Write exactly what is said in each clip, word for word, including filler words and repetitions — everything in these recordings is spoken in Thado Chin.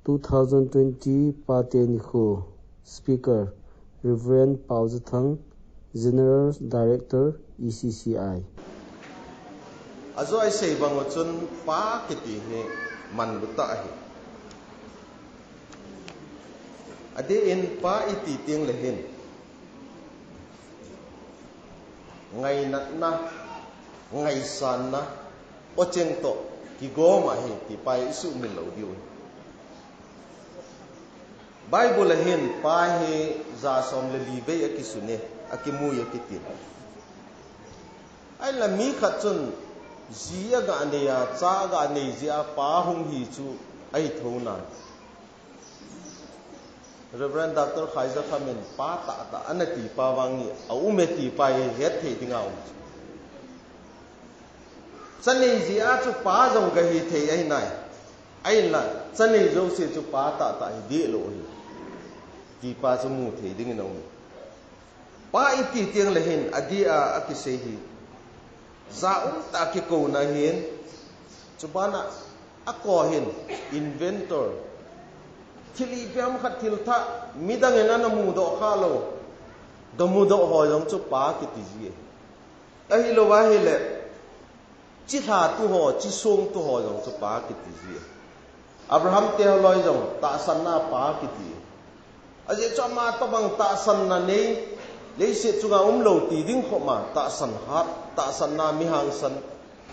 Two thousand twenty Pate Nikho, Speaker, Reverend Pau Zathang, General Director, E C C I. Ajo isei bang u chun pa kiti hi manlu tah ahi. Adeh in pa iti teng le hin ngainatna, ngaisanna, ocheng toh kigom ahi ti pa hi isuhmil lou diu ahi. Bible a hin pa hi ja som le li vei akisun e, akimui e akiti. Ahinla mi khat chun ji aga nei a, cha aga nei jeh a pa hung hi chu ahi thou nan. Reverend Doctor Khaizakham in pa tahtah ana ti pa vang hi aum e ti pa hi het thei dinga um. Cha nei jeh a chu pa jong gahi thei ahi nai. Ahinla, cha nei jouse chu pa tahtah hi dih lou ahi ti pa chu mu thei dingin aum. Pa iti teng le hin adih a akisei hi ja um tah kikouna ahin, chubana akoh hin inventor, thil ipi ham khat thil thah midang in ana mudoh kha lou, gamudoh ho jong chu pa kiti ji e. Ahilou ahile, chi lhatu ho, chi songtu ho jong chu pa kiti ji e. Abraham te holoi jong tahsanna pa kiti. Ajeh chu ama tobang tahsanna nei, leiset chunga umlou ti ding khop ma, tahsan hat, tahsanna mi hangsan,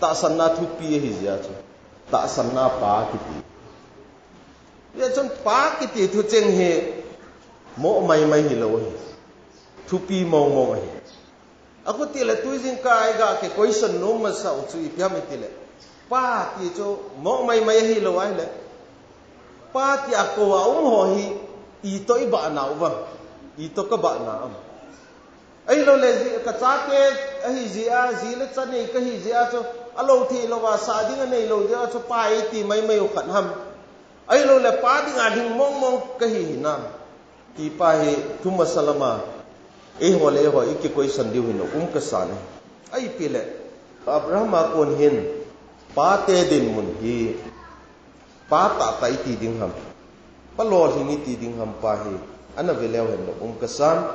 tahsanna thupi ahi jeh a chu tahsanna pa kiti. Hijeh chun pa kiti thucheng hi moh maimai hilou ahi. Thupi mong mong ahi. Akhuti le tujingkah a iga ki question nom masa u chu ipi ham iti le, pa ti chu moh maimai ahilou ahile, pa ti a kou a um ho hi itoh ibahna uvem? Itoh kabahna am? Ahilou le ji, kachate ahi jeh a, ji le cha nei kahi jeh a chu alou thei lou a, sa ding anei lou jeh a chu pa iti maimai u khat ham? Ahilou le pa dinga hing mong mong kahi hinam? Ti pa hi thu masa lama eiho le eiho iki question diu hin um kasan e. Ipi le, Abraham a kon hin pate dinmun hi pa tahtah iti ding ham, pa lolhing iti ding ham pa hi ana ve leu hin um kasan.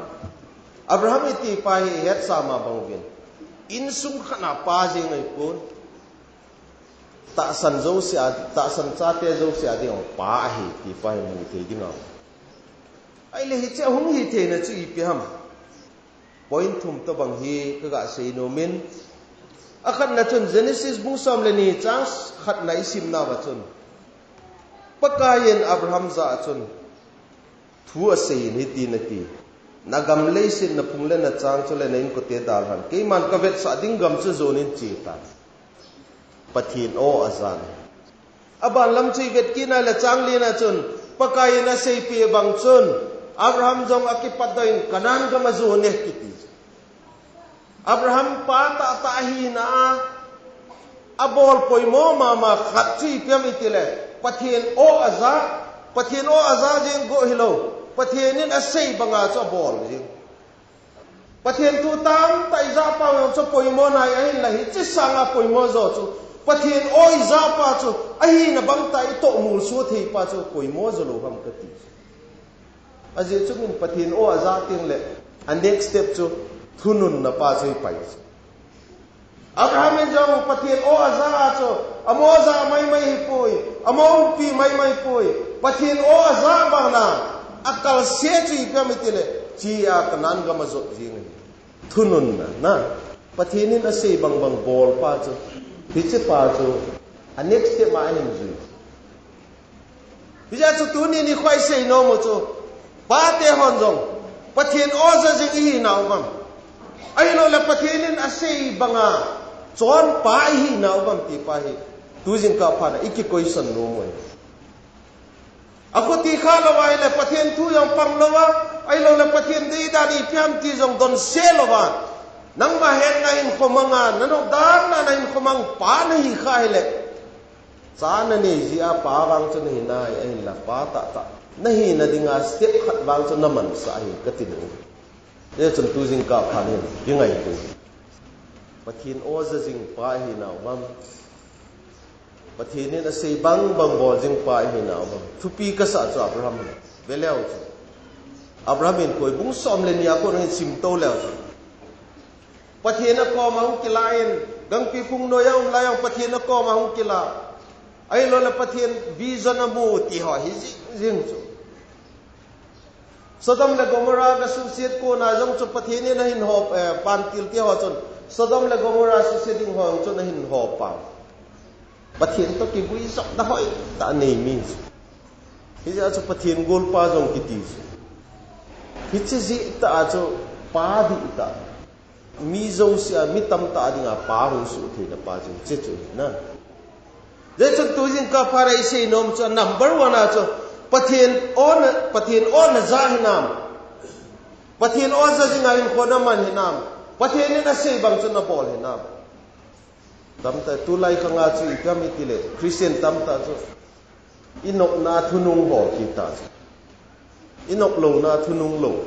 Abraham iti pa hi ihetsa ma bang uvin, insung khat a pa jeng ahipon, tahsan jouse a, tahsan chate jouse a ding pa ahi ti pa hi mu thei ding a. Ahile hiche hung hi theina chu ipi ham? Point thum tobang hi kaga sei nom in. Akhatna chun Genesis bung som le ni chang khatna isimna uva chun, Pakaiyin Abraham jah a chun thu asei in hitin ati, na gam leiset, na phung le na chang chule na inkote dalhan, keiman kavetsah ding gam chu jon in che tan. Pathen aw ajan. Aban lam chu ivet kit na le chang li na chun, Pakaiyin aseipeh bang chun, Abraham jong akipatdoh in Canaan gam ajon e kiti. Abraham pa tahtah ahina a, abol poimo mama khat chu ipi ham iti le, Pathen aw aja, Pathen aw aja jeng go hilou, Pathen in asei banga chu abol jeng. Pathen thu tamtah ijah pau jong chu poimo nai ahinla hiche sanga poimo jo chu, Pathen aw ijah pa chu, ahina bangtah itoh molso thei pa chu poimo jo lou ham kati. Ajeh chu min Pathen aw ajah teng le, a next step chu thununna pa chu ipai chu. Abraham in jong Pathen aw ajah a chu, amaho jah maimai hipoi, amaho umpi maimai poi, Pathen aw ajah banga akalse chu ipi ham iti le, hichea Canaan gam ajot jeng ahi. Thununna, na, Pathen in asei bangbang bol pa chu, hiche pa chu, a next step a ahin jui. Hijeh chun tuni nikho isei nom u chu, pate hon jong Pathen aw ja jing ihi nau vang, ahilou le Pathen in asei banga chonpa ihi nau vang ti pa hi tujingkah phat a iki question nom u ahi. Akhuti kha lou ahile Pathen thu jong pang lou a, ahilou le Pathen deidan ipi ham ti jong donse lou a, nangma hetna hinkho manga, nanop dan a na hinkho mang pa nahi kha ahile, cha nanei jeh a pa vang chu nahi nai, ahinla pa tahtah nahina dinga step khat vang chu namansah ahi kati nom. Hijeh chun tujingkah phat hin kingaito. Pathen aw ja jing pa ihi nau vang. Pathen in asei bang bang bol jing pa ihi nau bang. Thupi kasah chu Abraham hi. Ve leu chu. Abraham in koi bung som le ni a kon hin simto leu chu. Pathen a koma hung kila in, gangpi phung noiya um lai a Pathen a koma hung kila. Ahilou le Pathen vision amu ti ho hi jing jing chu. Sodom le Gomorrah ga suhset kona jong chu Pathen in ahin ho, eh, pantil ti ho chun. Sodom le Gomorrah suhset ding ho chun ahin ho pang. Pathen toh kivui jop na hoitah nei mi. Hijeh a chu Pathen golpa jong kiti chu. Hiche jeh tah a chu pa dihtah. Mi jouse a, mi tamtah a dinga pa hung soh theina pa chu hiche chu ahi na. Hijeh chun tujingkah phat a isei nom chu number one a chu Pathen o na, Pathen o na ja hinam. Pathen o ja jinga hinkho na man hinam. Pathen in asei bang chu na bol hinam. Tamtah tulai khanga chu ipi ham iti le, Christian tamtah chu inopna thunung ho kita chu. Inop louna thunung lou.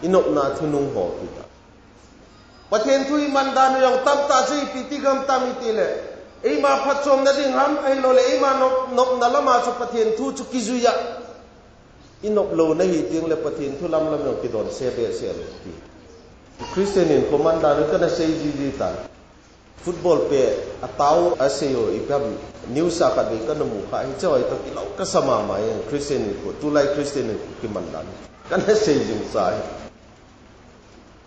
Inopna thunung ho kita. Pathen thu iman dan u jong tamtah chu ipi ti gam tam iti le, eima phatchomna ding ham, ahilou le eima nop, nopna lama chu Pathen thu chu kijui a. Inop louna hi teng le Pathen thu lamlam jong kidon se behseh lou ti. Christian in koman dan u kana sei jiji ta. Football pet a tao a sei u ipi ham news a khatvei kana mu kha hiche ho toh kilou kasa mama e Christian in ko, tulai Christian in ko kiman dan. Kana sei jing sa hi.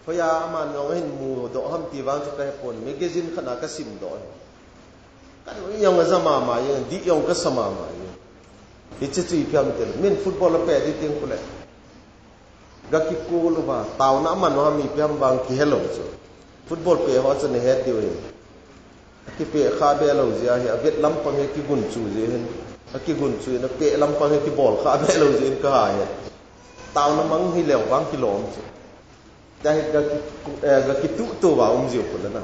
Hoiya aman jong ahin mudoh ham ti vang chu kahepon, magazine khat a kasim doh hi. Kana jong aja mama e, dih jong kasa mama e. Hiche chu ipi ham iti le, min football a pet ding teng kule. Ga kikol uva, taona aman u ham ipi ham vang kihelou chu. Football pet ho chu nahet diu ahi. Akipet kha be lou jeh ahi, avet lampang hi kigun chu jeh hin. Akigun chu in apet lampang hi kibol kha be lou jeh in kaha hi. Taona mang hileu vang kilom chu. Tia hi ga ki, eh, ga kituhtuh uva um jiu pon na.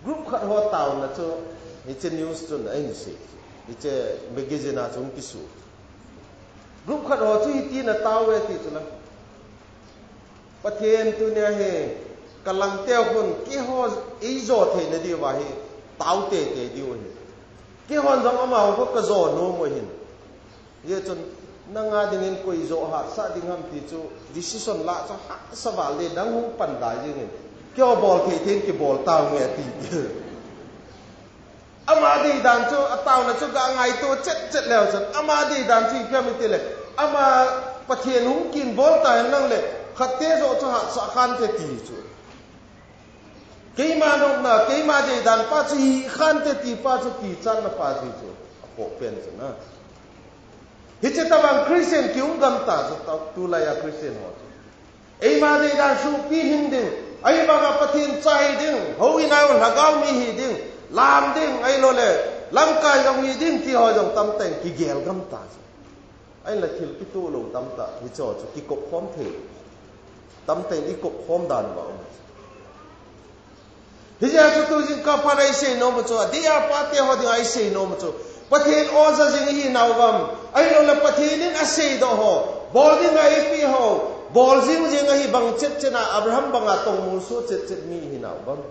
Group khat ho taona chu, hiche news chun ahin sei. Hiche magazine a chun kisu. Group khat ho chu hitin atao e ti chu la. Pathen tunia hi, kalangte khun, keiho eijo theina diuva hi, tao teitei diu ahi. Keihon jong amaho khu kajo nom u ahin. Hijeh chun, nanga dingin koi jo hahsa ding ham ti chu, decision la chu hahsa val ding dang hung pan dai jingin. Keiho bol thei thei in kibol taonge ti. Ama deidan chu, ataona chu ga ngaito chet chet leu chun. Ama deidan chu ipi ham iti le. Ama Pathen hung kin bol ta hen lang le. Khatte joh chu hahsa khante ti chu. Keima nopna, keima deidan pa chu hi khante ti pa chu kichatna pa ti chu. Akhoh pen chu na. Hiche tabang Christian kium gam ta chu ta, tulai a Christian ho chu. Eima deidan suhpi hing ding, ahivanga Pathen cha hi ding, houin a lhagao mi hi ding, lam ding, ahilou le, lamkai jong hi ding, ti ho jong tamtah in kigel gam ta. Ahinla thil kitoh lou tamtah, hiche ho chu kikop khom thei. Tamtah in ikop khom dan uva um. Hijeh a chu tujingkah phat a isei nom u chu, adeh a pate ho dinga isei nom u chu. Pathen o ja jing ihi nau vang. Ahilou le Pathen in asei doh ho. Bol dinga eipeh ho. Bol jing jing ahi bang chet chet a Abraham banga tongmol so chet chet mi ihi nau vang.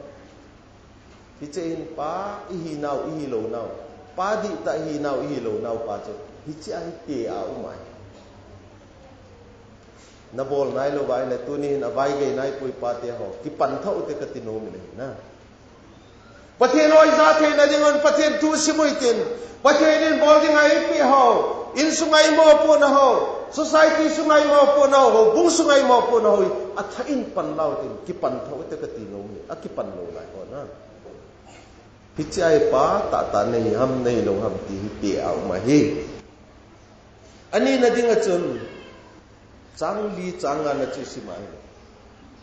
Hiche hin pa ihi nau, ihi lou nau. Pa dihtah ihi nau, ihi lou nau pa chu. Hiche a hi te a um ahi. Nabol nailou vai le tuni hin avai gei naipoi pate ho. Kipan thah u te kati nom in ahi na. Pathen o ija theina ding un Pathen thu sim u hitin. Pathen in bol dinga eipeh ho. Insunga imopohna ho. Society sunga imopohna ho. Houbung sunga imopohna ho. Athah in pan lau tin. Kipan thah u te kati nom in. Akipan lou lai ho na. Hiche a hi pa tahtah nahi ham, nahi lou ham ti hi te a um ahi. Ani na dinga chun, chang li chang nga na chu sim ahi.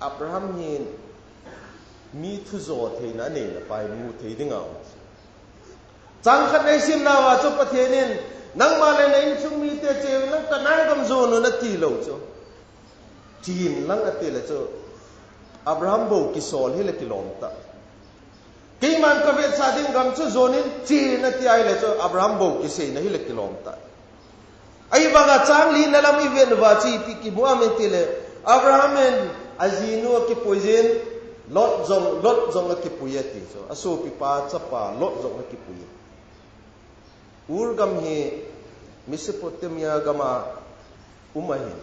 Abraham hin mi thu jo theina aneina pa hi mu thei dinga um. Chang khat na isim nauva chu Pathen in, nangma le na insung mite cheu, nang Canaan gam jon un ati lou chu. Chen lang ati le chu, Abraham bou kisol hile kilom ta. Keiman kavetsah ding gam chu jon in chen ati ahile chu Abraham bou kiseina hile kilom ta. Ahivanga chang li na lam ivet uva chu ipi kimu ham itile, Abraham in ajinu akipui jin, Lot jong, Lot jong akipui ati chu. Asopipa chapa Lot jong akipui. Ur gam hi Mesopotamia gam a um ahi,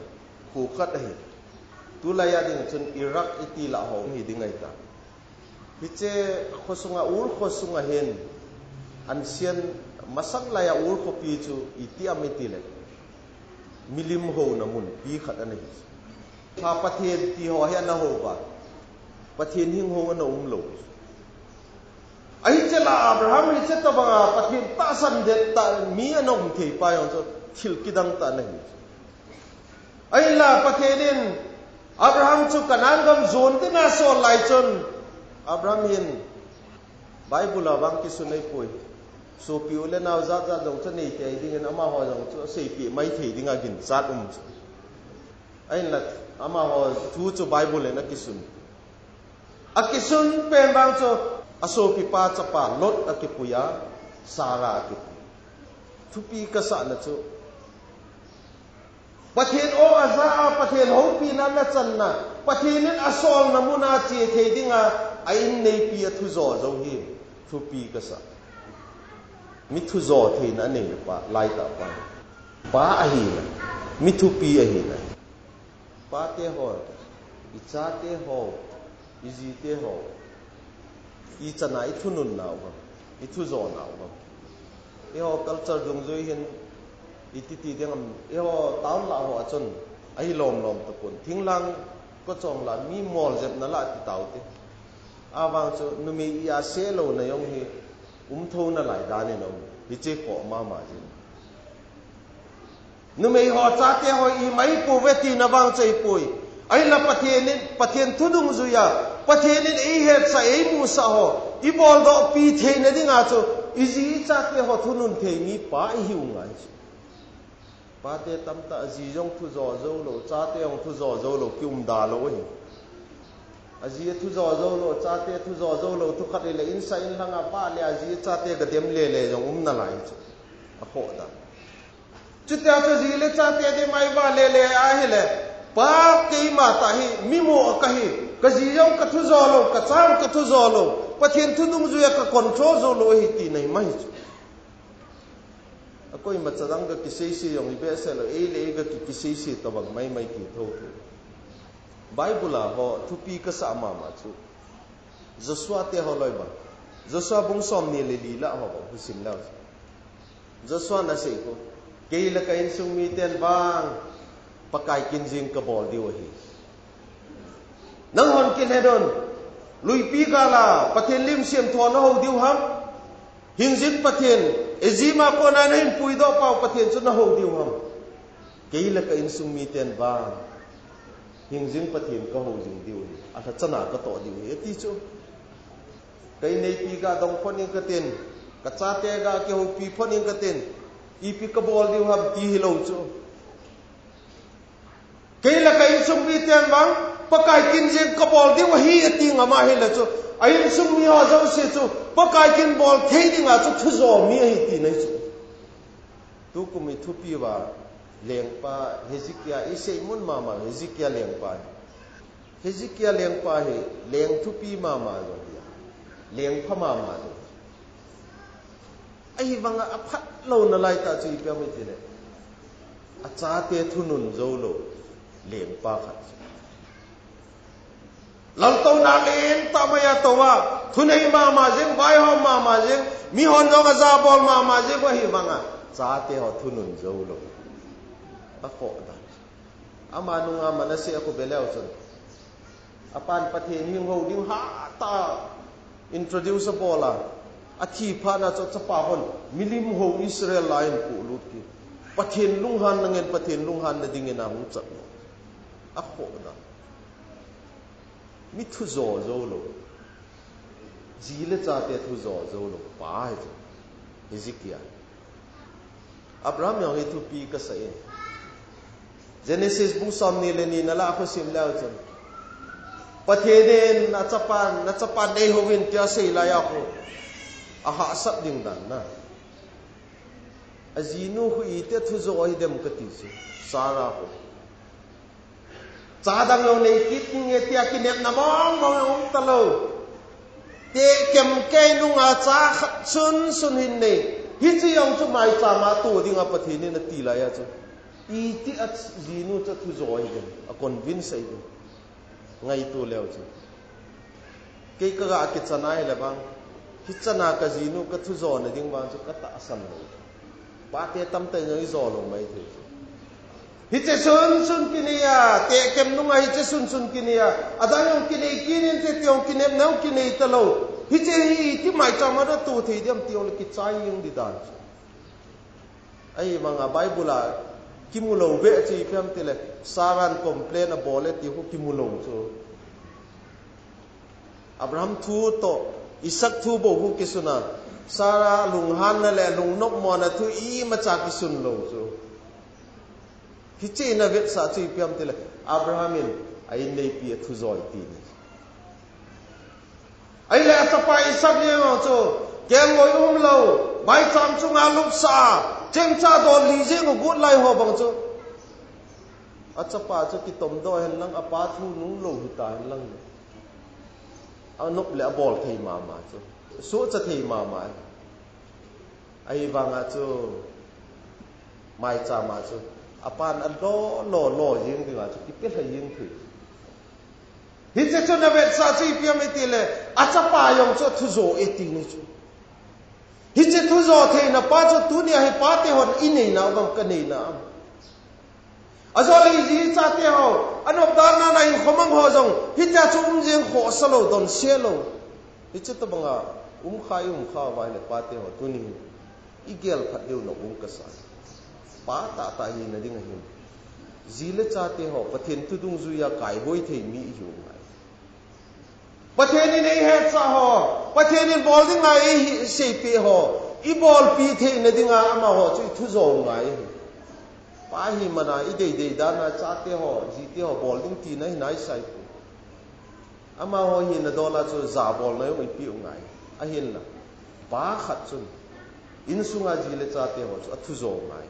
kho khat ahi. Tulai a ding chun Iraq iti lah ho hi ding ahi ta. Hiche kho sunga, Ur kho sunga hin ancient, masang lai a Ur khopi chu iti ham iti le, milim houna munpi khat ana hi. Pha Pathen ti ho hi ana hou va, Pathen hing ho ana um lou. Ahi chela Abraham hiche tabang a Pathen tahsan det tah mi ana um thei pa jong chu thil kidang tah ana hi. Ahinla Pathen in Abraham chu Canaan gam jon ding a sol lai chun, Abraham hin Bible a vang kisun ahipoi. Sopi u le nao jat jat jong chu nei tei dingin amaho jong chu aseipeh mai thei dinga ginchat um chu. Ahinla amaho thu chu Bible in akisun. Akisun pen vang chu asopipa chapa Lot akipui a, Sarah akipui. Thupi kasahna chu, Pathen aw aja a, Pathen houpina ana channa, Pathen in asolna mun a che thei dinga a-in neipi a thujo jou hi thupi kasah. Mi thujo theina aneina pa, laitah pa. Pa ahina, mi thupi ahina. Pate ho, ichate ho, ijite ho, ichan a ithunun nau ham, ithujo nau ham. Eiho culture dungjui hin iti ti ding ham, eiho town lah ho a chun ahi lom lom tapon. Thinglhang kochong lah mi mol jepna lah ti taute. Avang chu numei i a se louna jong hi um thou nalai dan in aum. Hiche khoh mama jin. Numei ho chate ho ima ipouve tina vang chu ahipoi. Ahinla Pathen in, Pathen thu dungjui a, Pathen in eihetsah, eimusah ho, iboldoh pi theina dinga chu, iji ichate ho thunun thei mi pa ihiu ngai chu. Pate tamtah aji jong thujo jou lou, chate jong thujo jou lou, kium da lou ahi. Aji thujo jou lou, chate thujo jou lou, thu khat ile insa inlhang a vah le aji chate gadem lele jong um nalai chu. Akhoh dan. Chutia chu ji le chate dem a ivah lele ahile, pa keima tah hi, mi mo a kahi, kaji jong kathujo lou, kacha jong kathujo lou, Pathen thu dungjui a ka control jou lou ahi tina ima hi chu. Akoima cha dang ga kiseise jong ibehseh lou, ei le ei ga ki, kiseise tobang maimai kithou thou. Bible a ho thupi kasah mama chu Joshua te ho loi bang. Joshua bung somni le li lah ho bang, husim leu. Joshua in asei ko, kei le ka insung miten vang Pakai kin jing kabol diu ahi. Nanghon kihet un, luipi gal a Pathen lim semtho nahou diu ham? Hingjing Pathen, Egypt a kona nahin puidoh pau Pathen chu nahou diu ham? Kei le ka insung miten vang hingjing Pathen kahou jing diu ahi, alhachan a katoh diu ahi, ati chu. Ka inneipi ga dong phot ing katin, kachate ga kihoupi phot ing katin, ipi kabol diu ham ti hilou chu. Kei le ka insung miten vang Pakai kin jing kabol diu ahi ati ngam ahile chu, a insung mi ho jouse chu Pakai kin bol thei dinga chu thujo mi ahi tina hi chu. Tukum i thupi uva lengpa Hezekiah isei mun mama, Hezekiah lengpa hi. Hezekiah lengpa hi leng thupi mama jong hi. Leng pha mama jong. Ahivanga aphat louna laitah chu ipi ham itile, achate thunun jou lou lengpa khat chu. Laltouna lentah maiya tou a, thunei mama jing, vaihom mama jing, mihon jong ajabol mama jing, ahivanga chate ho thunun jou lou. Akhoh dan. Ama nunga Manasseh akhoh be leu chun, apan Pathen hing hou ding hatah a introduce abol a, athi phat na chu chapa hon milim hou Israel lai in polut kit. Pathen lunghanna ngen, Pathen lunghanna dingin ahung chat lou. Akhoh dan. Mi thujo jou lou. Ji le chate thujo jou lou pa hi chu. Hezekiah. Abraham jong hi thupi kasah e. Genesis bung somni le ni na lah khu sim leu chun, Pathen in nachapan, nachapan neihouvin tia asei laiya khu, ahahsat ding dan na. Ajinu khu iti thujo hidem kati chu, Sarah khu. Cha dang jong nei kit nge tia kinepna mong mong jong um talou. Tehkem kei nunga cha khat sunsun hin nei. Hiche jong chu maicham a to dinga Pathen in ati lai a chu, iti a jinu chu thujo ahi dem, a convince ahi dem. Ngaito leu chu. Kei kaga kichan a hile vang, hichan a kajinu kathujona ding vang chu katahsan lou. Pate tamtah in jong ijo lou maithei chu. Hiche sunsun kinei a, tehkem nunga hiche sunsun kinei a, adang jong kinei kit inte ti jong kinepna jong kinei talou. Hiche hi iti maicham a to thei dem ti jong le kichai jeng di dan chu. Ahivanga Bible a kimu lou beh chu ipi ham tile, Sarah in complain abol e ti khu kimu lou chu. Abraham thu toh, Isaac thu bou khu kisun a, Sarah lunghanna le lungnopmona thu imacha kisun lou chu. Hiche in avetsah chu ipi ham tile, Abraham in a inneipi athujoi ti ahi. Ahile achapa Isaac jeng chu, kelngoi umlou, maicham chunga lupsah a, chemcha dol li jeng agot lai ho bang chu, achapa chu kitomdoh hen lang, apa thu nunglou hita hen lang, anop le abol thei mama chu, sohcha thei mama. Ahivanga chu, maicham a chu, apan alo lo lo jeng dinga chu kipelha jeng thei. Hiche chun avetsah chu ipi ham itile, achapa jong chu athujo e ti ahi chu. Hiche thujo theina pa chu tunia hi pate hon ineina uvam, kaneina am? Ajole iji ichate ho, anop dan nana hinkho mang ho jong hitia chu um jeng khohsa lou, donse lou. Hiche tobanga umkha iumkha uva ahile pate ho, tuni hin igel phat diu na um kasa. Pa tahtah hina ding ahin, ji le chate ho Pathen thu dungjuia kaihoi thei mi ihiu ngai. Pathen in eihetsah ho, Pathen in bol dinga eiseipeh ho, ibolpi theina dinga amaho chu ithujo ngai ahi. Pa himana ideidei dana chate ho, jite ho bol ding tina hinaisai poi. Amaho hina dola chu jabolna jong ipeh u ngai. Ahinla, pa khat chun insunga ji le chate ho chu athujo ngai.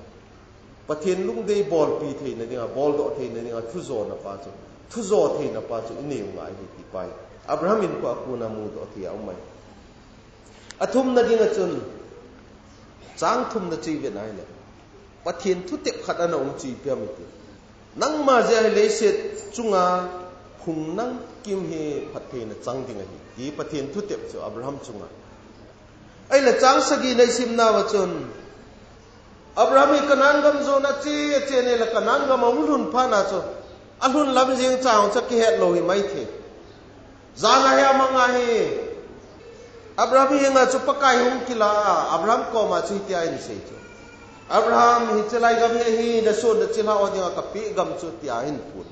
Pathen lungdei bolpi theina dinga, boldoh theina dinga thujona pa chu, thujo theina pa chu inei u ngai ahi ti pa hi Abraham in khu akona mudoh thei a um ahi. Athumna dinga chun, chang thumna chu ivet na ahile, Pathen thutep khat ana um chu ipi ham iti, nangma jeh a hi leiset chunga phung nangkim hi phattheina chang ding ahi ti Pathen thutep chu Abraham chunga. Ahile chang sagina isimnauva chun, Abraham hi Canaan gam jona ache, ache nile Canaan gam ahung lhun phatna chu, alhun lam jeng chang chu akihet lou hi maithei. Jana hi amanga hi, Abraham henga chu Pakai hung kila a, Abraham koma chu hitia ahin sei chu, Abraham, hiche lai gam hi ahi, nason nachilhah ho dinga kapeh gam chu, tia ahin phon.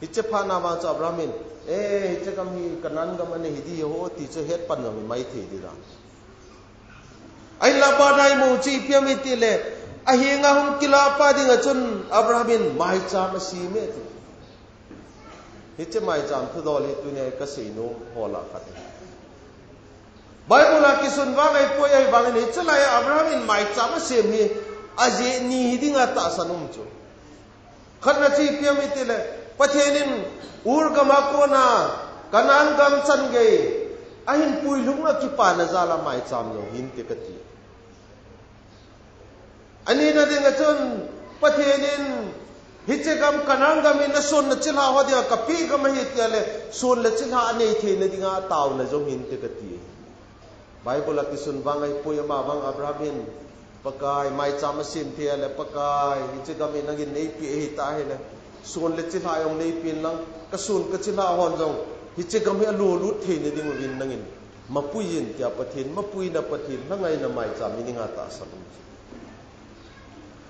Hiche phatna vang chu Abraham in, e, hiche gam hi Canaan gam ana hi di ho ti chu hetpan jong hi maithei di dan. Ahinla bana imu chu ipi ham itile, ahenga hung kila pa dinga chun Abraham in maicham asem e ti. Hiche maicham thudol hi tunia kaseinom ho lah a khat ahi. Bible a kisun vang ahipoi, ahivangin hiche lai a Abraham in maicham asem hi ajeh ni hi dinga tahsan um chu. Khatna chu ipi ham itile, Pathen in Ur gam a kona Canaan gam chan gei ahin puilhung a kipana jal a maicham jong hinte kati. Anina dinga chun, Pathen in hiche gam Canaan gam hi nason nachilhah ho dinga kapeh gam ahi tia le, son le chilhah anei theina dinga ataona jong hinte kati. Bible a kisun vang ahipoi, ama vang Abraham hin, Pakai, maicham asem thei a le, Pakai, hiche gam hi nangin neipeh ahitah ahile, son le chilhah jong neipen lang, kason kachilhah hon jong hiche gam hi alolut theina dinguvin nangin mapui in tia Pathen, mapuina Pathen, lhangaina maicham hi dinga tahsan um chu.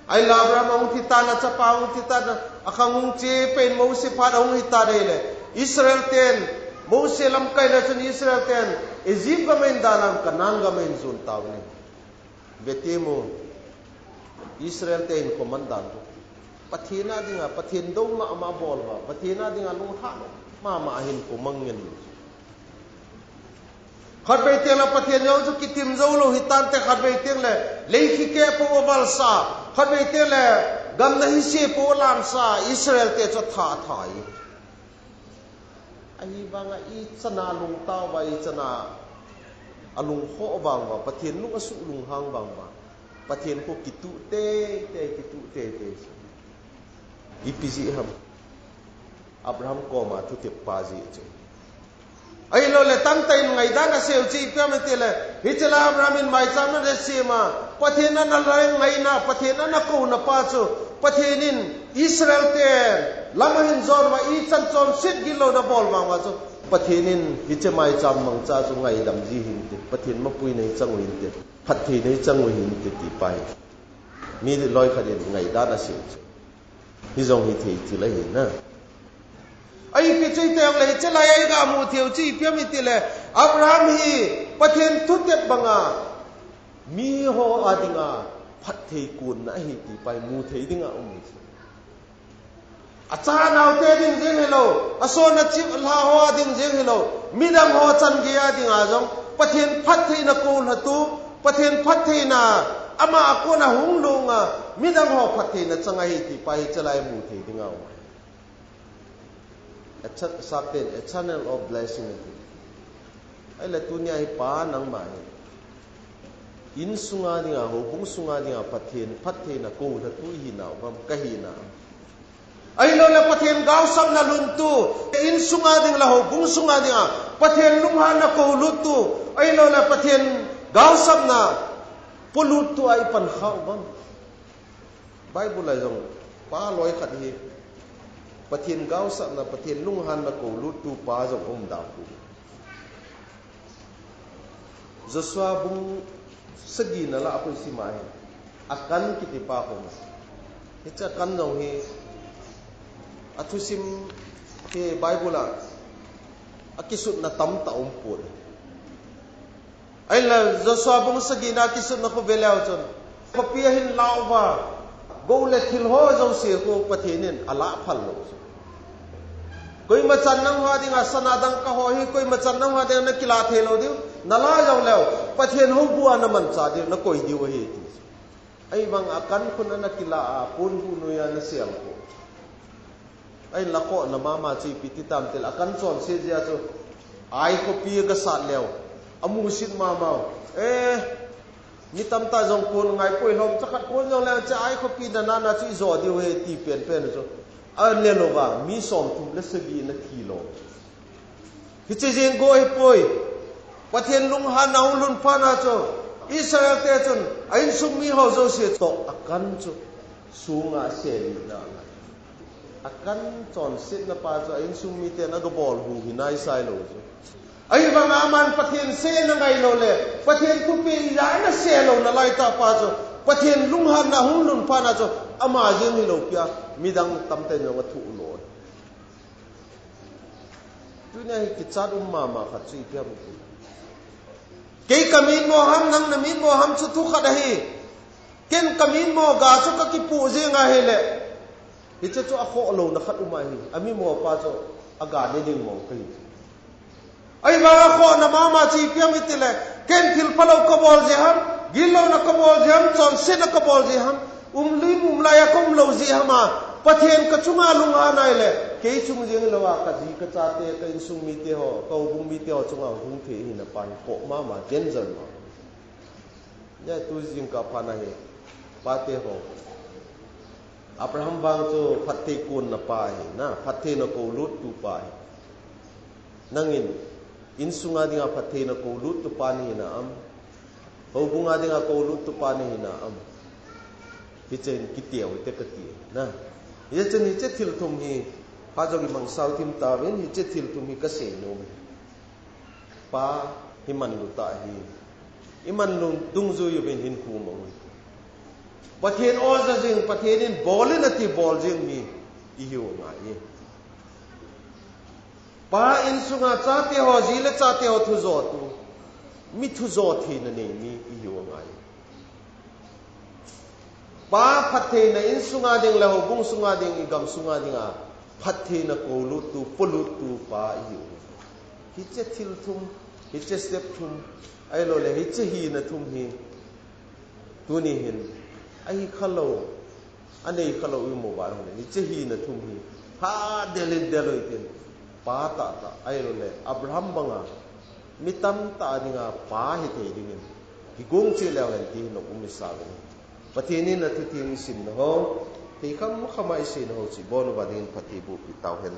Ahinla Abraham ahung thi tan, achapa ahung thi tan, akhang hung che peh in Mose phat ahung hi tan ahile, Israel ten, Mose lamkaina chun Israel ten Egypt gam ahin dalhan Canaan gam ahin jon tauvin ahi. Vete mo, Israel te hinkho man dan chu, Pathen a dinga, Pathen dou mama bol uva, Pathen a dinga lunglhah mama hinkho mang ngen. Khatvei teng le Pathen jong chu kitim jou lou hitante, khatvei teng le leikhikeh pou avalsa, khatvei teng le gamna hise pou alansa, Israel te chu atha atha e. Ahivanga ichana lungtao uva, ichana Alung ho vang uva, Pathen lung asuh lunghang vang uva, Pathen khu kituh teitei, kituh teitei. Ipi jeh ham? Abraham koma thutep pa jeh chu. Ahilouleh tamtah in ngaidan asei u chu ipi ham itile, hiche lai Abraham in maicham ana sem a, Pathen ana lhai ngaina, Pathen ana kouna pa chu, Pathen in Israel te lam ahin jon uva, ichan chonset gillouna bol vang uva chu, Pathen in hiche maicham mangcha chu ngaidam ji hinte, Pathen mapuina hi chang u hinte, phattheina hi chang u hinte ti pa hi. Mi loi khat in ngaidan asei u chu. Hijong hithei thil ahi na. Ahi, ipi chu iti jongle hiche lai a iga mu thei u chu ipi ham itile, Abraham hi Pathen thutep banga miho a dinga phatthei konna ahi ti pa hi mu thei dinga um u chu. Acha anaote ding jeng hilou, asona chip lha ho a ding jeng hilou, midang ho chan gei a dinga jong Pathen phattheina koulhatu, Pathen phattheina ama a kona hung lunga, midang ho phattheina chang ahi ti pa hi hiche lai mu thei dinga um. A cha-, Sapten, a channel of blessing ati. Ahile tunia hi pa nangma hi insunga dinga, houbung sunga dinga Pathen phattheina koulhatu ihi nau ham, kahi na? Ahilouleh Pathen gaosapna luntu, insunga ding le houbung sunga dinga Pathen lunghanna kouluttu, ahilouleh Pathen gaosapna poluttu a ipan kha u ham? Bible a jong pa loi khat hi Pathen gaosapna, Pathen lunghanna kouluttu pa jong um dan u. Joshua bung sagina lah a khu isim a hi, Akan kiti pa khu. Hiche Akan jong hi athusim hi Bible a akisutna tamtah um pon. Ahile Joshua bung sagina kisutna khu ve leu chun, khopi a hin lah uva, gou le thil ho jouse khu Pathen in alah phal lou chu. Koima chan nangho dinga sana dangka ho hi, koima chan nangho dinga nakilah thei lou diu, nalah jong leu Pathen houbung a namanchah diu, nakoi diu ahi ti. Ahivang Akan khun ana kilah a, ponbuh noiya ana sel khu. Ahin lakhohna mama chu ipi ti tam tile, Akan chonset jeh a chu, Ai khopi agasat leu, amusit mama u. Eh, mi tamtah jong kon ngai poi, lhomcha khat kon jong leu, hiche Ai khopi nana na chu ijo diu ahi ti penpen chu. Alen uva, mi somthum le sagi ana thi lou. Hiche jeng go ahipoi. Pathen lunghanna hung lhun phat na chu, Israel te chun a insung mi ho jouse toh Akan chu sunga selihna angai. Akan chonsetna pa chu a insung miten agabol hu hi naisai lou chu. Ahivanga aman Pathen sehna ngai lou le, Pathen thupeh ija ana seh louna laitah pa chu, Pathen lunghanna hung lhun phat na chu, ama jeng hilou pia, midang tamtah in jong athuh lou. Tunia hi kichat um mama khat chu ipi ham itile, kei kamitmo ham, nang namitmo ham chu thu khat ahi. Ken kamitmo ga chu kakipoh jeng ahile, hiche chu akhoh louna khat um ahi. Amitmo pa chu aga ne ding mong kahi. Ahivang akhohna mama chu ipi ham itile, ken thil phalou kabol jeh ham, gillouna kabol jeh ham, chonsetna kabol jeh ham, umlim umlai a kaum lou jeh ham a, Pathen kachunga lunghan ahile, kei chung jeng lou a kaji kachate, ka insung mite ho, ka houbung mite ho chunga hung thei ahina pa hi khoh mama, danger mama. Nia tu jingkah phat na hi, pate ho, Abraham vang chu phatthei konna pa ahi na, phattheina kouluttu pa ahi. Nangin, insunga dinga phattheina kouluttu pa nahi na am? Houbunga dinga kouluttu pa nahi na am? Hiche hin kiteo hite kati na. Hichun hiche thil thum hi, phat jong imang sao thim tauvin, hiche thil thum hi kasei nom e. Pa hi manlu tah ahi. Imanlu dungjui uvin hinkho mang u hite. Pathen oja jing, Pathen in bol in ati bol jing mi ihiu angai e. Pa insunga chate ho, ji le chate ho thujotu, mi thujo theina nei mi ihiu angai e. Pa phattheina insunga ding le houbung sunga ding, igam sunga dinga phattheina kouluttu, poluttu pa ihiu. Hiche thil thum, hiche step thum, ahilouleh hiche hina thum hi tuni hin ahi khalou, anei khalou imu uva ahile, hiche hina thum hi hadel in del u hitin, pa tahtah, ahilouleh Abraham banga mi tamtah dinga pa hithei dingin, kigong cheh leu hen ti hi nom um isauve. Pathen in athuthem isimna ho, thei khamkhama iseina ho chu ibon uva dingin Pathen in boh peh tauhen.